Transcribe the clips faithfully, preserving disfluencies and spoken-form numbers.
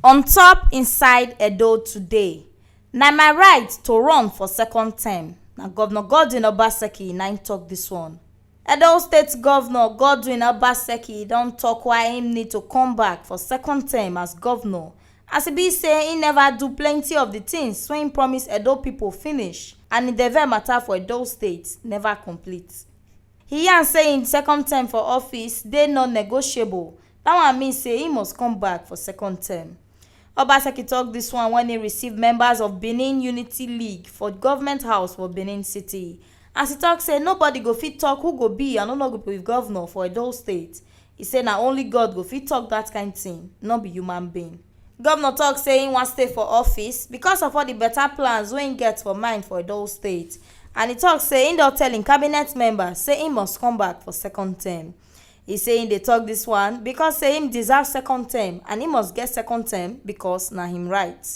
On top inside Edo today, na my right to run for second term. Na Governor Godwin Obaseki na im talk this one. Edo State Governor Godwin Obaseki don talk why im need to come back for second term as governor, as e be say im never do plenty of the things wey im promise Edo people finish, and the development matter for Edo State never complete. He yarn say im second term for office dey non-negotiable. That one mean say he must come back for second term. Obaseki talk this one when he receive members of Benin Unity League for Government House for Benin City. As he talk say nobody go fit talk who go be and who no go be governor for Edo State. He say na only God go fit talk that kind thing, no be human being. Governor talk say he wan stay for office because of all the better plans wey he get for mind for Edo State. And he talk say he don tell him cabinet members say he must come back for second term. He say he dey talk this one because say him deserve second term and he must get second term because na him right.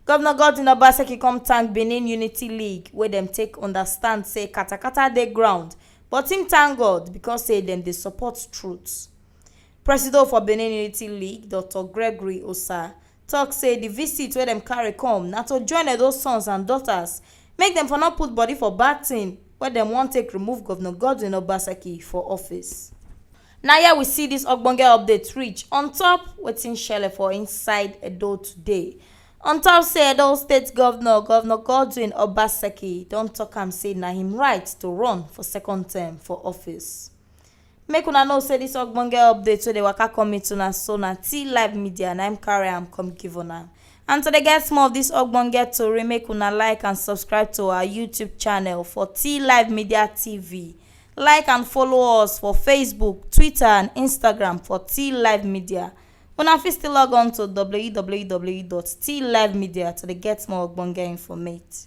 Governor Godwin Obaseki come thank Benin Unity League wey dem take understand say katakata dey ground, but him thank God because say dem dey support truth. Presido for Benin Unity League, Doctor Gregory Osa, talk say the visit wey dem carry come na to join Edo sons and daughters, make dem for no put body for bad thing wey dem wan take remove Governor Godwin Obaseki for office. Na here we see this ogbonge update reach on top wetin shele for inside Edo today. On top say Edo State Governor, Governor Godwin Obaseki don talk am say na him right to run for second term for office. Make una know say this ogbonge update wey dey waka come meet una so na T Live Media na im carry am come give una. And to dey get more of this ogbonge tori, make una like and subscribe to our YouTube channel for T Live Media T V. Like and follow us for Facebook, Twitter and Instagram for T Live Media. Una fit still log on to w w w dot t live media to dey get more ogbonge informate.